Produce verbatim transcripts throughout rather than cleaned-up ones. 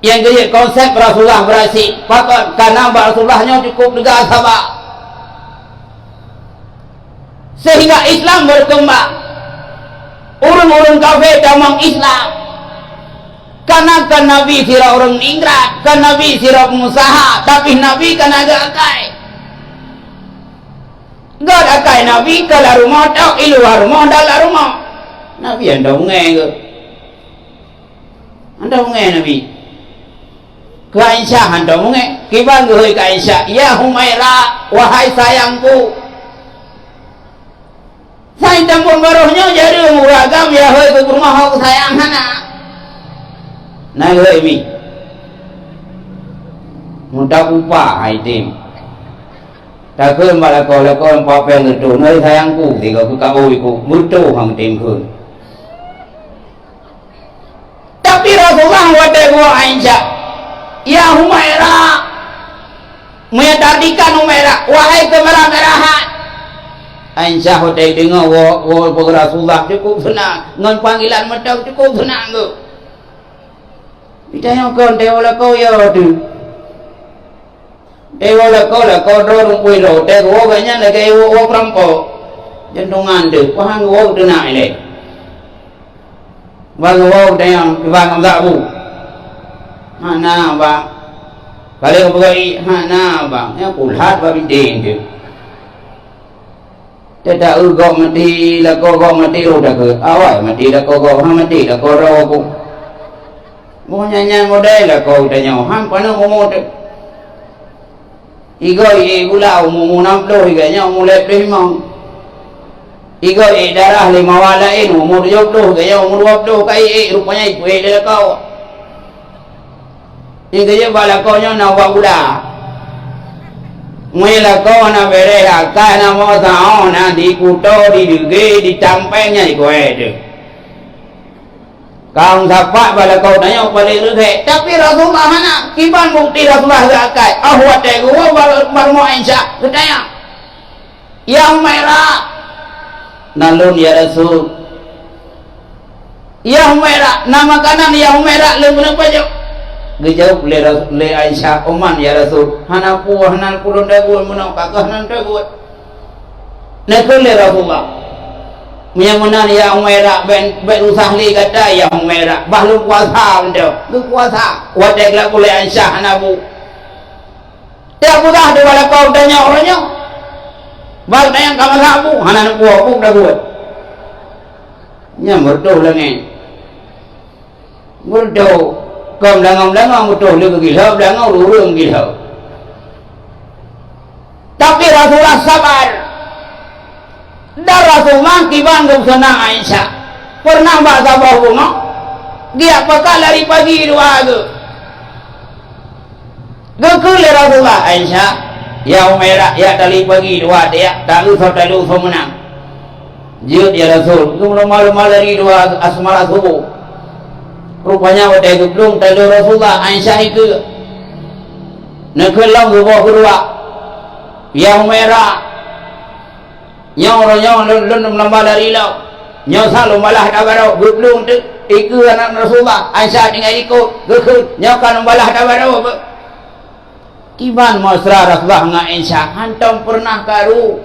Nyang keujeuet konsep Rasulullah beurasi, pakon? Karena bak Rasulullah nyoe cukup teuga saba. Sehingga Islam berkembang. Ureuëng-ureuëng kafé tamong Islam. Karena kan Nabi sidroe ureuëng ningrat, kan Nabi sidroe pengusaha, tapi Nabi kan agak akai. Gét akai Nabi ka lam rumoh, tôk i luwa rumoh, dalam rumoh. Nabi hana beungéh geuh. Hana beungéh Nabi. Keu Aisyah hana beungéh. Kiban geuhôi keu Aisyah, "Ya Humaira, wahai sayangku." Sai tampon baroh nyoe jareueng ureuëng agam ya hôi keu peurumoh ho sayang hana. Na geuhôi mi. Muda upah hai tim. Takheun bak lakoe-lakoe nyang papéng geutôh, "Nyoe sayangku," sigoe keu kaôi ku, "Beutôh hang tem kheun." Tapi Rasulullah watée geuwoe Aisyah, "Ya Humaira," meuitartikan Humaira, "Wahai keumeurah-meurahan." Aisyah watée deungoe woe, woe peugah Rasulullah cukup seunang, ngon panggilan mantong cukup seunang geuh. Geutanyoe kon teuh lakoe ya teuh. Teuh lakoe, lakoe droe rumpui droe, teuh woe gobnyan lagée woe, woe peurampok. Jantungan teuh, paham woe teunak ilée. Bang woe teunyang, bang dak bu. Hana bang. Kali peugah i, hana bang. Nyang pulat bak bideng teuh. Teuta eu gok mati, lakoe gok mati, roh takheun. Awai mati lakoe gok, ha mati lakoe droe ku. Boh nyan-nyan model lakoe geutanyoe, han paneuk umu teuh. Igoe iék gula umu-umu nam ploh, igoe nyan umu lhée ploh limong. Igoe iék darah lé mawa laén umu tujoh ploh, igoe nyan umu dua ploh ka iék, rupanya ipeuék lé lakoe. Nyang keujeuet bak lakoe nyoe na ubak gula. Meulakoe na bèrèh akai, na meusaôh, na dikuto, dideugé, ditampéng, nyan dikuwai teuh. Ka sapat bak lakoe tanyoe paléng reugét, tapi Rasulullah hana. Kiban bukeuti Rasulullah geuakai? Oh watée geuwoe bar-, barumah Aisyah geutanyong. "Ya Humaira, na lôn ya Rasul." "Ya Humaira, na makanan ya Humaira lôn keuneuk pajoh?" Geujaweueb lé Ras-, lé Aisyah, "Oman ya Rasul, hana peue, hana peue lôn tabuet meunoe, ka keuh hana lôn tabuet." Neukheun lé Rasulullah, "Meunyoe meunan ya Humaira, bèk, bèk usah lé gata ya Humaira, bah lôn puasa mantong." Geupuasa, watée geulakée lé Aisyah hana bu. Tiep peugah dua lakoe tanyoe uroe nyoe. Bak tanyoe ka masak bu, hana neupuoh bu tabuet. Nyan beutôi langét. Beutôi. Kon beulangong-beulangong beutôi lé beugilhau, beulangong ureuëng gilhau. Tapi Rasulullah sabar. Dan Rasulullah kiban geupeusonang Aisyah. Peureunah bak saboh bumoe, geujak pakat lari pagi dua geuh. Geukheun lé Rasulullah, "Aisyah, ya Humaira, jak tali pagi dua, jak taeu soe taloe soe meunang." Jeuet ya Rasul, geumeurumal-rumal lari dua asmara suboh. Rupanya watée geubloe taloe Rasulullah, Aisyah ikeue. Neukheun lom geuboh keudua, "Ya Humaira, nyoe uroe nyoe lôn, lôn meulamba lari lom. Nyoe sa lôn balah tabaroe." Geubloe teuk ikeue aneuk Rasulullah, Aisyah tinggai likot, geukheun, "Nyoe ka lôn balah tabaroe beuh." Kiban mesra Rasulullah ngon Aisyah, hantom peureunah karu.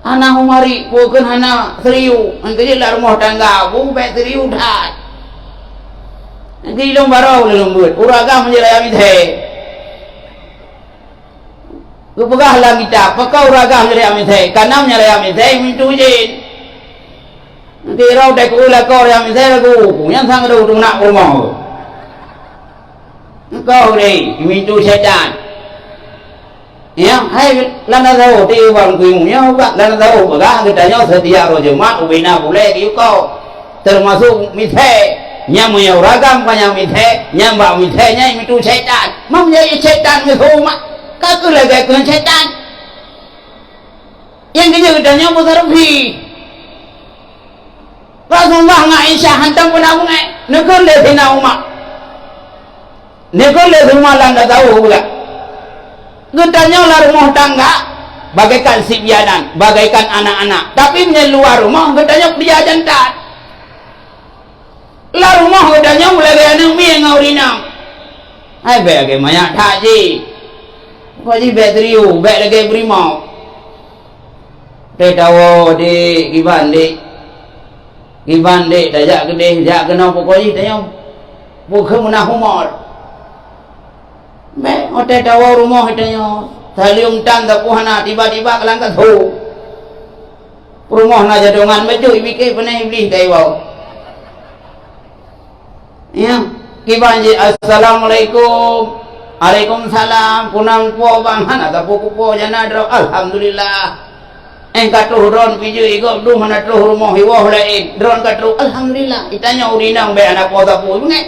Hana humari, peue kheun hana serius. Nyang keujeuet lam rumoh tangga, bu bèk serius that. Nyang keujeuet lôn baroe lôn beuet, ureueng agam meunyoe raya misé. Geupeugah lam kitab, pakon ureueng agam meunyoe raya misé, kana meunyoe raya misé mintu idin. Nanti roh dai keu lakoe nyang misai lagu, nyan sang deuh teunak peurumoh. Engkau ni, mintu syaitan. Ya, hai, lana tahu, ti uang kuimu, ya, ubat, lana tahu, peugah, geutanyoe setiap roh Jumat, ubina bulai di uko. Termasuk misai, nyang meunyoe uragam ka nyang misai, nyang bak misai, nyang mintu syaitan. Mam jadi syaitan, meusu mak, ka keu lagèe keu syaitan. Nyang keujeuet geutanyoe meusarufi. Rasulullah ngon Aisyah hantom peuna beungéh, neukheun lé Saidina Umar. Neukheun lé Umar lam tataweuh bulat. Geutanyoe lam rumoh tangga bagaikan sibianan, bagaikan anak-anak. Tapi meunyoe luwa rumoh, geutanyoe peureuja jantan. Lam rumoh geutanyoe meulagèe aneuk miet ngon ureueng inong. Hai bèk lagèe manyak that jih. Pokok jih bèk teurio, bèk lagèe beurimau. Teuh tawoe dek, kiban dek. Kiban dek, tajak keudeh, jak keunoe pokok jih tanyoe. Bukon meunah umor. Bèk, watèe tawoe rumoh tanyoe. Saleuem tan sapeue hana, tiba-tiba keulang kaso. Peurumoh na jadongan bacut, ipike peunan Iblih ka iwoe. Ya, kiban jih, "Assalamualaikum." "Waalaikumsalam." "Pue nan po bang?" "Hana sapeue kupo, jana droe." "Alhamdulillah." "Eh, ka troh droen pijeuet igop dum hana troh rumoh iwoe laén. Droen ka troh." "Alhamdulillah." Itanyoe ureueng inong bèk hana po sapeue, beungèh.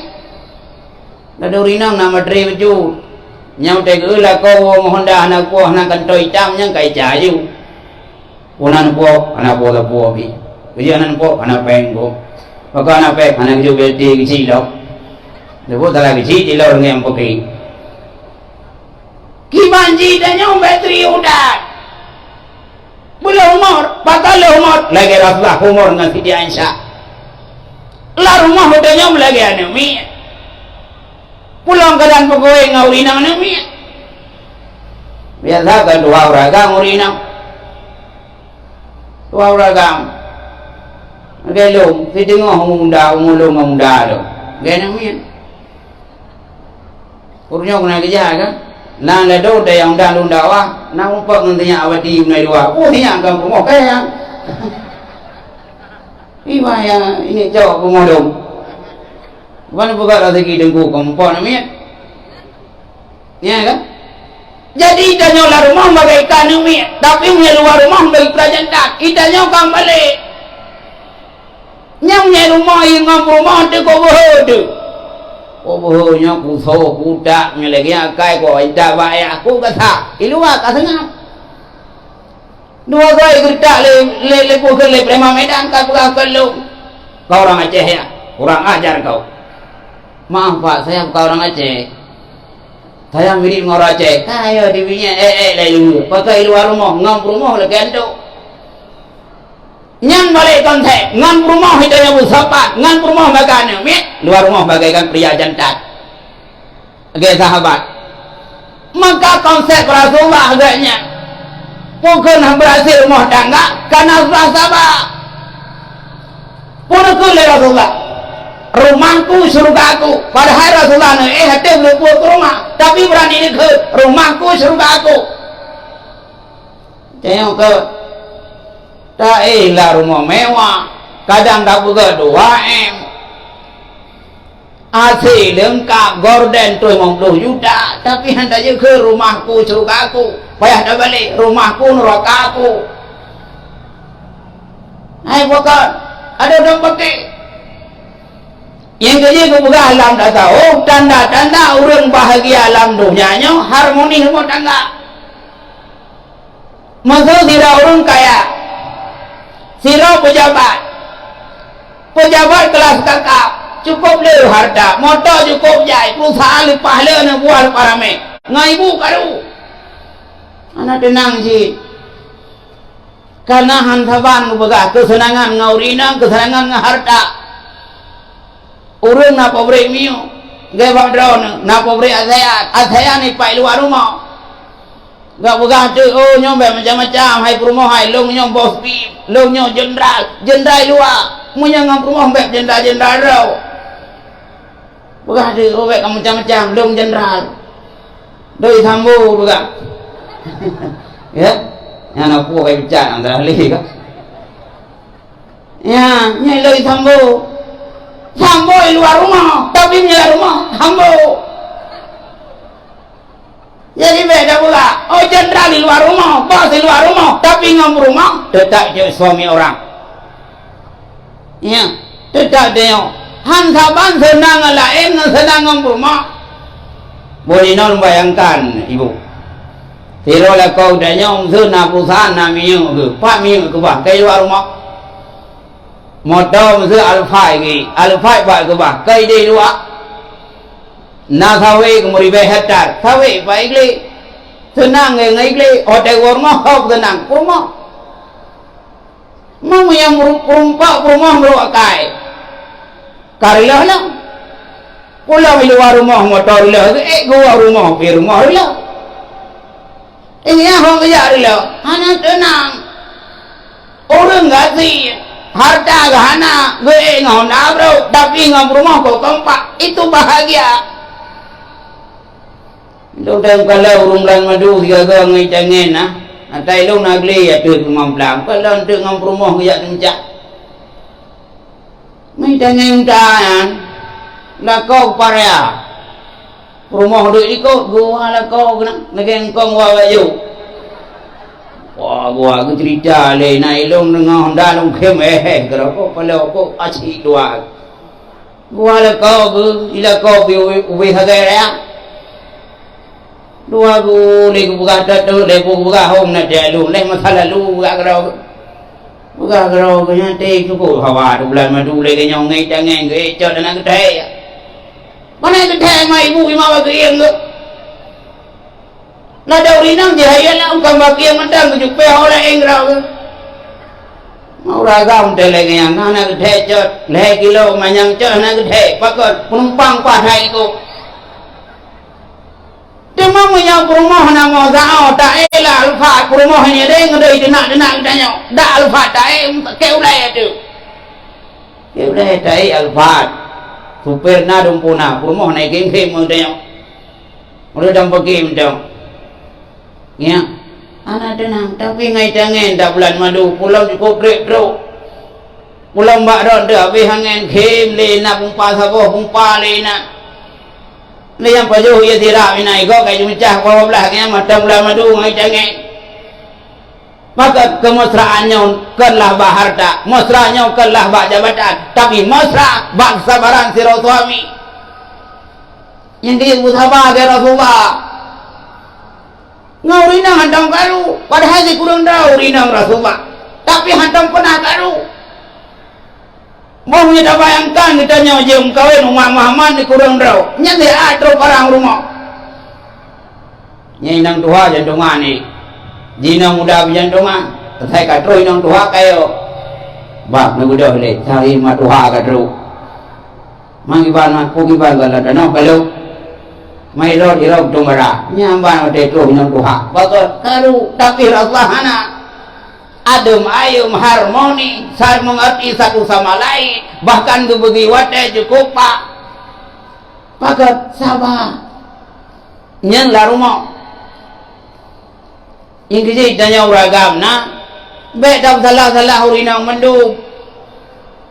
Ladôm ureueng inong na meutre bacut. Nyang teuka lakoe woe ngon honda hana kuah, hana kantô itam, nyang ka ica aju. Pue nan po, hana po sapeue pih. Keu jih nan po, hana péng pih. Pakon hana péng, hana geujok B L T keuchik lom. Leubeh tala keuchik, tilor ngon poke. Kiban jih tanyoe bèk teurio that. Beu lheueh umor, pakon lheueh umor? Lagèe Rasulullah umor ngon Siti Aisyah. Lam rumoh tanyoe lagèe aneuk miet. Pulong keunan peukuéh ngon ureueng inong aneuk miet. Biasa kan dua ureueng agam ureueng inong. Dua ureueng agam. Lagèe lôn, sideungoh muda, umu lôn ngon muda lôn. Lagèe aneuk miet. Ureueng nyoe keuneuk keujak kan? Nang ladôm dayang dan lôn dakwah, nang umpok ngon sinyak awati meunai dua. Oh, sinyak kan rumoh kayang. Iba ya ini cok rumoh dong. Bukan buka rezeki dengku kempon miet. Ya kan? Jadi tanyoe lam rumoh bagaikan miet, tapi meunyoe luwa rumoh bagi pelajaran. Itanyoe kan balik. Nyang nyan rumoh ingat rumoh teuh kok beuhe teuh. Kok beuhe nyoe kusoh kutak nyoe lagèe akai kok intat bak ayah aku gata. Di luwa ka seungab. Dua goi geutak lé, lé, lé pukon lé preman Medan ka peugah keu lôn. Kau orang Aceh ya? Kurang ajar kau. Maaf Pak, saya bukan orang Aceh. Saya mirip ngon orang Aceh. Ka ayo di binyet eh eh lai lulu. Pakai luwa rumoh, ngon rumoh lagèe antok. Nyan balek konsep, ngon peurumoh itanyoe beusopan, ngon peurumoh bagaikan miet, luwa rumoh bagaikan pria jantan. Lagèe sahabat. Maka konsep Rasulullah agaknya, bukon berhasil rumah tangga, karena Rasulullah saba. Pun keu lé Rasulullah, "Rumahku syurgaku." Padahai Rasulullah neu eh até beuleupue keu rumah, tapi berani neukheun, "Rumahku syurgaku." Tengok ke, tak eh lah rumah mewah, kadang tak peugah dua M. A C leungkap, gorden troh limong ploh juta, tapi han tajeuet keu rumahku syurgaku, payah tabalek, rumahku nerakaku. Hai bukan, ada dong pakai. Nyang keujeuet geupeugah lam tasawuf, tanda-tanda ureueng bahagia lam donya nyoe harmoni rumah tangga. Meusu sidroe ureueng kaya, sidroe peujabat, peujabat kelas kakap, cukup le harta, moto cukup jai, perusahaan leupah le neubuah leupah ramé, ngon ibu karu. Hana teunang cit. Kana han saban geupeugah keuseunangan ngon ureueng inong, keuseunangan ngon harta. Ureueng na pabrék miyueb, lagèe bak droeneuh na pabrék asèan, asèan ipat luwa rumoh. Geupeugah teuk, "Oh, nyoe bèk macam-macam, hai peurumoh hai, lôn nyoe bos bim, lôn nyoe jeundral, jeundral luwa. Meunyoe ngon peurumoh bèk jeundral-jeundral droe." Peugah teuk, "Oh, bèk ka macam-macam, lôn jeundral." Doi Sambo peugah. Ya, nyan na peue kai bicara antara lé ka. Ya, nyan loi Sambo. Sambo di luwa rumoh, tapi meunyo lam rumoh, Sambo. Jadi bèk tapeugah, oh, jeundral di luwa rumoh, bos di luwa rumoh, tapi ngon peurumoh, teutap jeuet suami orang. Ya, teutap tanyoe. Han saban seunang ngon laén ngon seunang ngon peurumoh. Boleh non bayangkan, Ibu. Sidroe lakoe geutanyoe meuseu na perusahaan na minyeuk geuh, pat minyeuk keubah, kai luwa rumoh. Moto meuseu Alphard geuh, Alphard pat keubah, kai di luwa. Na sawét keu meuribèe hektar, sawét pat iglé. Seunang ngon iglé, hotel warung hok seunang, peurumoh. Meunyo meureumpok peurumoh meurok akai. Ka reuloh lom. Pulang di luwa rumoh moto reuloh, geuék geuwoe rumoh pih rumoh reuloh. Ingat hong geujak reuloh, hana teunang. Ureuëng gasien, hareuta geuhana, geuék ngon honda brok, tapi ngon peurumoh kok kompak, itu bahagia. Lôn teuka lé ureuëng bulan madu sigaga ngon itangen na. Atai lôn na glé ateueh teumam blang. Kon lôn teuk ngon peurumoh geujak teuncak. Ngon itangen unta nyan, lakoe parea. Peurumoh duek likot, geuwa lakoe keunan, lagée engkong wa baju. Wah, geuwa geucerita lé na ilong deungoe honda lôn khem, eh, eh, geurokok paloe kok aci dua. Geuwa lakoe geu, ilakoe pi ubé, ubé sagai raya. Dua geu lé geupeugah teuteuek, lé geupeugah hom na dia lôn, lé masa lalu peugah keudroe. Peugah keudroe geuh nyan teuh cukup hawa dua bulan madu lé geuh nyoe ngai tangai geuh, eh, cot aneuk geuthée. Mana geuthée ma ibu ima bak geuieng geuh. Ladau rinang jih hayat lam kamba kieng mantong geujupée ho laén keudroe geuh. Mau ragam teuh lagée nyan, hana geuthée cot, lhée kilo manyang cot hana geuthée, pakon penumpang paih that ikot. Teuma meunyoe peurumoh na moh zao, taék lah Alphard, peurumoh nyan deh ngeudoi teunak-teunak geutanyoe. Dak Alphard taék, keu ulée teuh. Keu ulée taék Alphard. Supir na dumpeue na, peurumoh na ikhém-khém geutanyoe. Ulée dang peukhém mantong. Ya, hana teunang, tapi ngai tangen dak bulan madu, pulang cukup trek trok. Pulang bak rot teuh habéh angén, khém lé na, pumpa saboh, pumpa lé na. Lé nyang pajoh ie sirap inan igoe kai jimeucah dua belas nyan mata bulan madu ngai tangen. Maka keumesraan nyoe kon lah bak hareuta, mesra nyoe kon lah bak jabatan, tapi mesra bak kesabaran sidroe suami. Nyang geuyue beusaba keu Rasulullah. Ngon ureueng inong hantom karu, padahai sikureueng droe ureueng inong Rasulullah, tapi hantom peunah karu. Boh meunyoe tabayangkan geutanyoe jeuem kawen umat Muhammad sikureueng droe, nyan siat troh parang rumoh. Nyan inong tuha jantongan ni. Ji inong muda pih jantongan, asai ka troh inong tuha kayo. Bah, neubeudôh lé, cari mak tuha ka troh. Mang kiban, mak, peue kiban galak tanoh ka lheueh. Mai rot irong tueng bara. Nyan ban watée troh inong tuha. Bagot karu, tapi Rasulullah hana. Adeuem ayeuem, harmoni, saling mengerti satu sama lain, bahkan geubeugi watée cukup pak. Bagot saba. Nyan lam rumoh. Nyang keujeuet tanyoe ureueng agam na, bék tapeusalah-salah ureueng inong mandum.